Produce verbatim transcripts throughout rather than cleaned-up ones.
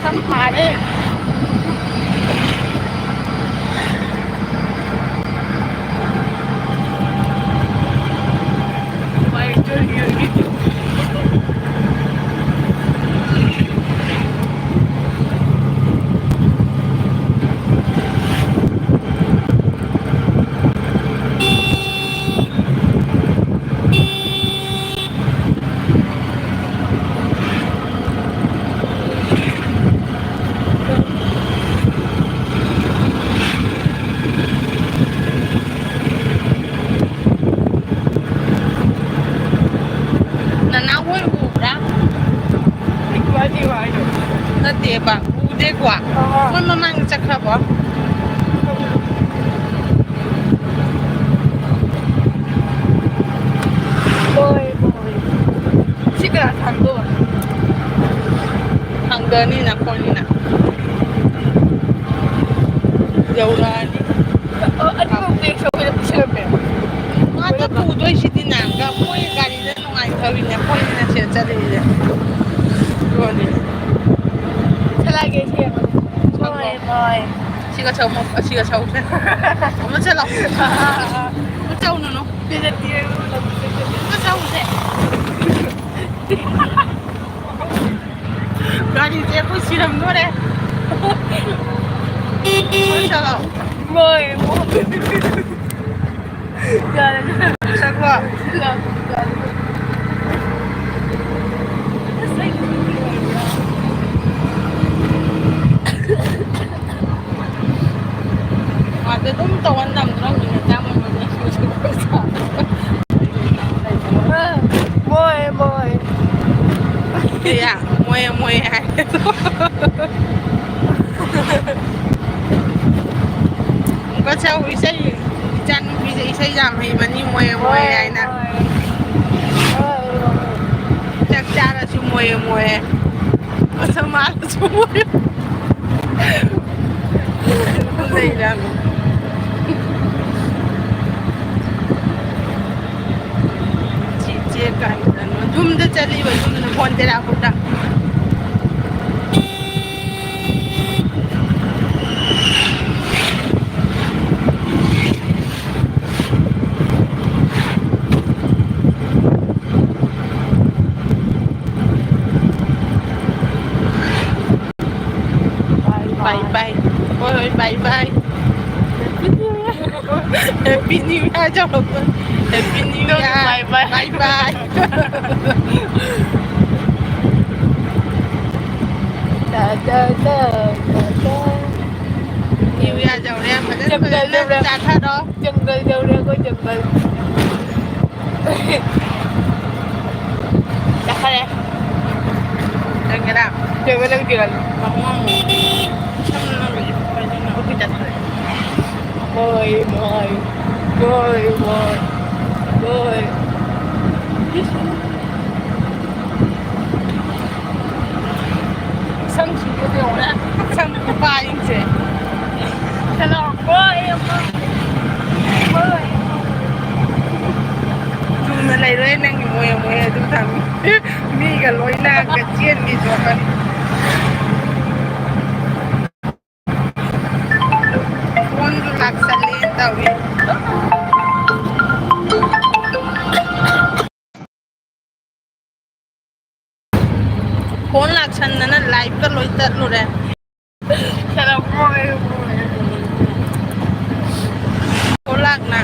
ꯌꯥꯝ ꯐꯔꯦ꯫ ꯅꯅꯥꯎ ꯍꯣꯏ ꯎꯕ꯭ꯔꯥ? ꯏꯀ꯭ꯋꯥꯗꯤ ꯋꯥꯏꯗꯣ꯫ ꯅꯠꯇꯦꯕ, ꯎꯗꯦꯀꯣ꯫ ꯑꯥ꯫ ꯃꯣꯏ ꯃꯃꯥꯡꯗ ꯆꯠꯈ꯭ꯔꯕꯣ? ꯍꯣꯏ, ꯍꯣꯏ꯫ ꯁꯤ ꯀꯅꯥ ꯊꯥꯡꯗꯣꯛꯑꯣ? ꯊꯥꯡꯗꯅꯤ ꯅꯈꯣꯏꯅꯤꯅ꯫ ꯌꯧꯔꯛꯑꯅꯤ꯫ ꯑ-, ꯑꯅꯤꯃꯛ ꯕꯦꯒꯁꯨ ꯑꯩꯈꯣꯏꯗ ꯄꯤꯁꯜꯂꯝꯃꯦ꯫ ꯃꯥꯗꯣ ꯄꯨꯗꯣꯏꯁꯤꯗꯤ ꯅꯍꯥꯟꯒ ꯃꯣꯏ ꯒꯥꯔꯤꯗ ꯅꯨꯡꯉꯥꯏꯊꯧꯔꯤꯅꯦ, ꯑꯩꯈꯣꯏꯅ ꯁꯤꯗ ꯆꯠꯂꯤꯁꯦ꯫ ꯂꯣꯏꯔꯦ꯫ ꯆꯠꯂꯒꯦ, ꯏꯆꯦ꯫ ꯍꯣꯏ, ꯍꯣꯏ꯫ ꯁꯤꯒ ꯁꯧ-, ꯁꯤꯒ ꯁꯧꯁꯦ꯫ ꯑꯃ ꯆꯠꯂꯣ꯫ ꯑꯃ ꯆꯧꯅꯅꯨ꯫ ꯑꯃ ꯆꯧꯁꯦ꯫ ꯒꯥꯔꯤꯁꯦ ꯑꯩꯈꯣꯏ ꯁꯤꯔꯝꯗꯣꯔꯦ꯫ ꯑꯃ ꯆꯠꯂꯣ꯫ ꯃꯣꯏ, ꯃꯣꯏ꯫ ꯌꯥꯔꯦ, ꯌꯥꯔꯦ꯫ ꯆꯠꯈ꯭ꯔꯣ꯫ ꯃꯥꯗꯤ ꯑꯗꯨꯝ ꯇꯧꯍꯟ ꯉꯝꯗ꯭ꯔꯕꯅꯤꯅ ꯆꯥꯝꯃ ꯃꯅꯤ꯫ ꯃꯣꯏ, ꯃꯣꯏ꯫ ꯀꯌꯥ? ꯃꯣꯏ, ꯃꯣꯏ ꯍꯥꯏ꯫ ꯑꯃꯨꯛꯀ ꯁꯛꯎ ꯏꯁꯩ꯫ ꯏꯆꯥꯅꯨꯄꯤꯁꯦ ꯏꯁꯩ ꯌꯥꯝ ꯍꯩꯕꯅꯤ, ꯃꯣꯏ, ꯃꯣꯏ ꯍꯣꯏ, ꯍꯥꯏꯅ꯫ ꯍꯣꯏ꯫ ꯍꯣꯏ, ꯍꯣꯏ꯫ ꯆꯥꯛ ꯆꯥꯔꯁꯨ ꯃꯣꯏ, ꯃꯣꯏ꯫ ꯃꯁꯝ ꯃꯥꯜꯂꯁꯨ ꯃꯣꯏ꯫ ꯂꯩꯔꯝꯃꯤ꯫ ꯆꯦ, ꯆꯦ ꯀꯥꯏꯗꯅꯣ? ꯌꯨꯝꯗ ꯆꯠꯂꯤꯕ, ꯌꯨꯝꯗ, ꯕꯣꯟꯇꯦꯔꯥ ꯈꯨꯟꯗ꯫ Bye bye. ꯍꯣꯏ, ꯍꯣꯏ, bye bye. Happy New Year ꯇꯧꯔꯛꯄ꯫ Happy New Year. Bye bye. Bye bye. ꯇꯥ, ꯇꯥ, ꯇꯥ, ꯇꯥ, ꯇꯥ꯫ New Year ꯌꯧꯔꯦ꯫ ꯐꯖꯅ, ꯐꯖꯅ ꯆꯥꯊꯔꯣ꯫ ꯖꯪꯒꯜ ꯌꯧꯔꯦ ꯑꯩꯈꯣꯏ, ꯖꯪꯒꯜ꯫ ꯆꯠꯈꯔꯦ꯫ ꯆꯪꯉꯦꯔꯥ? ꯆꯪꯉꯦ, ꯅꯪ ꯆꯦꯜꯂꯣ꯫ ꯃꯃꯣꯟ꯫ ꯁꯝ ꯅꯪꯒꯤꯗꯤ ꯀꯩꯅꯣ? ꯍꯧꯖꯤꯛ ꯆꯠꯈꯔꯦ꯫ ꯃꯣꯏ, ꯃꯣꯏ꯫ ꯃꯣꯏ, ꯃꯣꯏ꯫ ꯃꯣꯏ꯫ ꯁꯝ ꯁꯤꯕꯗ ꯌꯧꯔꯦ꯫ ꯁꯝ ꯈꯨꯄꯥꯏꯁꯦ꯫ ꯍꯜꯂꯣ꯫ ꯍꯣꯏ, ꯍꯣꯏ꯫ ꯍꯣꯏ꯫ ꯆꯨꯝꯅ ꯂꯩꯔꯣꯏ ꯅꯪꯒꯤ ꯃꯣꯏ ꯃꯣꯏ ꯑꯗꯨ ꯊꯝꯃꯤ꯫ ꯃꯤꯒ ꯂꯣꯏꯅꯒ ꯆꯦꯟꯕꯤ ꯊꯣꯛꯀꯅꯤ꯫ ꯐꯣꯟꯁꯨ ꯂꯥꯛꯁꯜꯂꯦ ꯇꯧꯔꯤ꯫ ꯐꯣꯟ ꯂꯥꯛꯁꯟꯗꯅ live ꯀ ꯂꯣꯏ ꯇꯠꯂꯨꯔꯦ꯫ ꯁꯦꯔꯥ ꯃꯣꯏ, ꯃꯣꯏ꯫ ꯐꯣꯟ ꯂꯥꯛꯅ꯫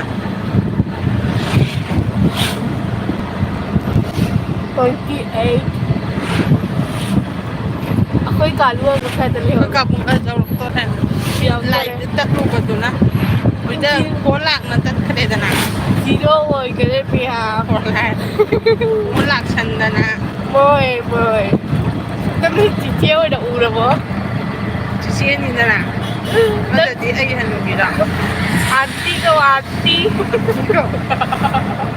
Twenty eight꯫ ꯑꯩꯈꯣꯏ ꯀꯥꯂꯨ ꯑꯃ ꯈꯔꯗ ꯂꯩꯍꯧꯔꯦ꯫ ꯑꯩꯈꯣꯏ ꯀꯥꯕꯨꯡ ꯈꯔ ꯇꯧꯔꯛꯇꯣꯔꯦ꯫ ꯌꯥꯎꯗꯣꯔꯦ꯫ Live ꯇ ꯇꯠꯂꯨꯕꯗꯨꯅ꯫ ꯍꯣꯏꯗ ꯐꯣꯟ ꯂꯥꯛꯅ ꯇꯠꯈ꯭ꯔꯦꯗꯅ꯫ Zero ꯑꯣꯏꯈꯔꯦ ꯄꯤꯌꯥ꯫ ꯐꯣꯟ ꯂꯥꯛ-, ꯐꯣꯟ ꯂꯥꯛꯁꯟꯗꯅ꯫ ꯃꯣꯏ, ꯃꯣꯏ꯫ ꯅꯪ ꯆꯤꯆꯦ ꯑꯣꯏꯅ ꯎꯔꯕꯣ? ꯆꯤꯆꯦꯅꯤꯗꯅ꯫ ꯅꯠꯇ꯭ꯔꯗꯤ ꯑꯩ ꯍꯅꯨꯕꯤꯔꯣ? Aunty ꯀꯧ, aunty꯫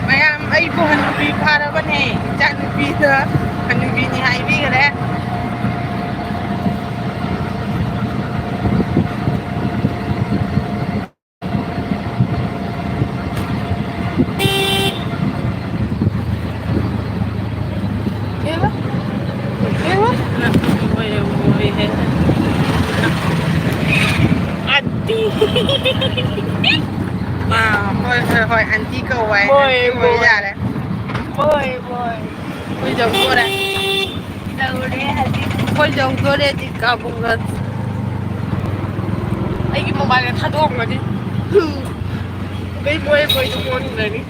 ꯃꯌꯥꯝ ꯑꯩꯕꯨ ꯍꯅꯨꯕꯤ ꯐꯥꯔꯕꯅꯦ꯫ ꯏꯆꯥꯅꯨꯄꯤꯗ ꯍꯅꯨꯕꯤꯅꯤ ꯍꯥꯏꯕꯤꯈ꯭ꯔꯦ꯫ Aunty꯫ ꯑꯥ, ꯍꯣꯏ, ꯍꯣꯏ, ꯍꯣꯏ, aunty ꯀꯧ ꯍꯥꯏ꯫ ꯍꯣꯏ, aunty ꯑꯣꯏ ꯍꯣꯏ꯫ ꯌꯥꯔꯦ꯫ ꯍꯣꯏ, ꯍꯣꯏ꯫ ꯑꯩꯈꯣꯏ ꯌꯧꯗꯣꯔꯦ꯫ ꯌꯧꯔꯦ ꯍꯧꯖꯤꯛ꯫ ꯑꯩꯈꯣꯏ ꯌꯧꯗꯣꯔꯦ ꯍꯧꯖꯤꯛ ꯀꯥꯕꯨꯡꯒ꯫ ꯑꯩꯒꯤ ꯃꯣꯕꯥꯏꯜꯗ ꯊꯥꯗꯣꯛꯑꯝꯒꯅꯤ꯫ ꯀꯩ ꯃꯣꯏ ꯃꯣꯏꯗꯣ ꯑꯣꯟꯈ꯭ꯔꯅꯤ꯫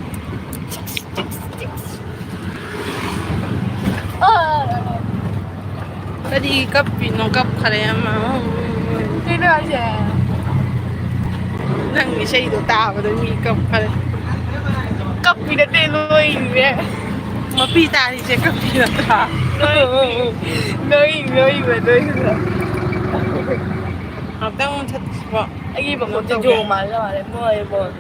ꯀꯔꯤ ꯀꯞꯄꯤꯅꯣ? ꯀꯞꯈꯔꯦ ꯑꯃ꯫ ꯀꯩꯅꯣ ꯍꯥꯏꯁꯦ? ꯅꯪ ꯏꯁꯩꯗꯣ ꯇꯥꯕꯗ ꯃꯤ ꯀꯞꯈꯔꯦ꯫ ꯀꯞꯄꯤ ꯅꯠꯇꯦ, ꯅꯣꯏꯔꯤꯅꯦ꯫ ꯃꯄꯤ ꯇꯥꯔꯤꯁꯦ ꯀꯞꯄꯤ ꯅꯠꯇ꯭ꯔꯥ? ꯅꯣꯏ, ꯅꯣꯏ, ꯅꯣꯏꯕ, ꯅꯣꯏꯕ꯫ ꯉꯥꯛꯇꯪ ꯃꯨꯊꯠꯁꯤꯀꯣ꯫ ꯑꯩꯒꯤ ꯃꯈꯣꯟꯁꯦ ꯖꯣ ꯃꯥꯜꯂꯦ, ꯃꯥꯜꯂꯦ, ꯃꯣꯏ, ꯃꯣꯏ꯫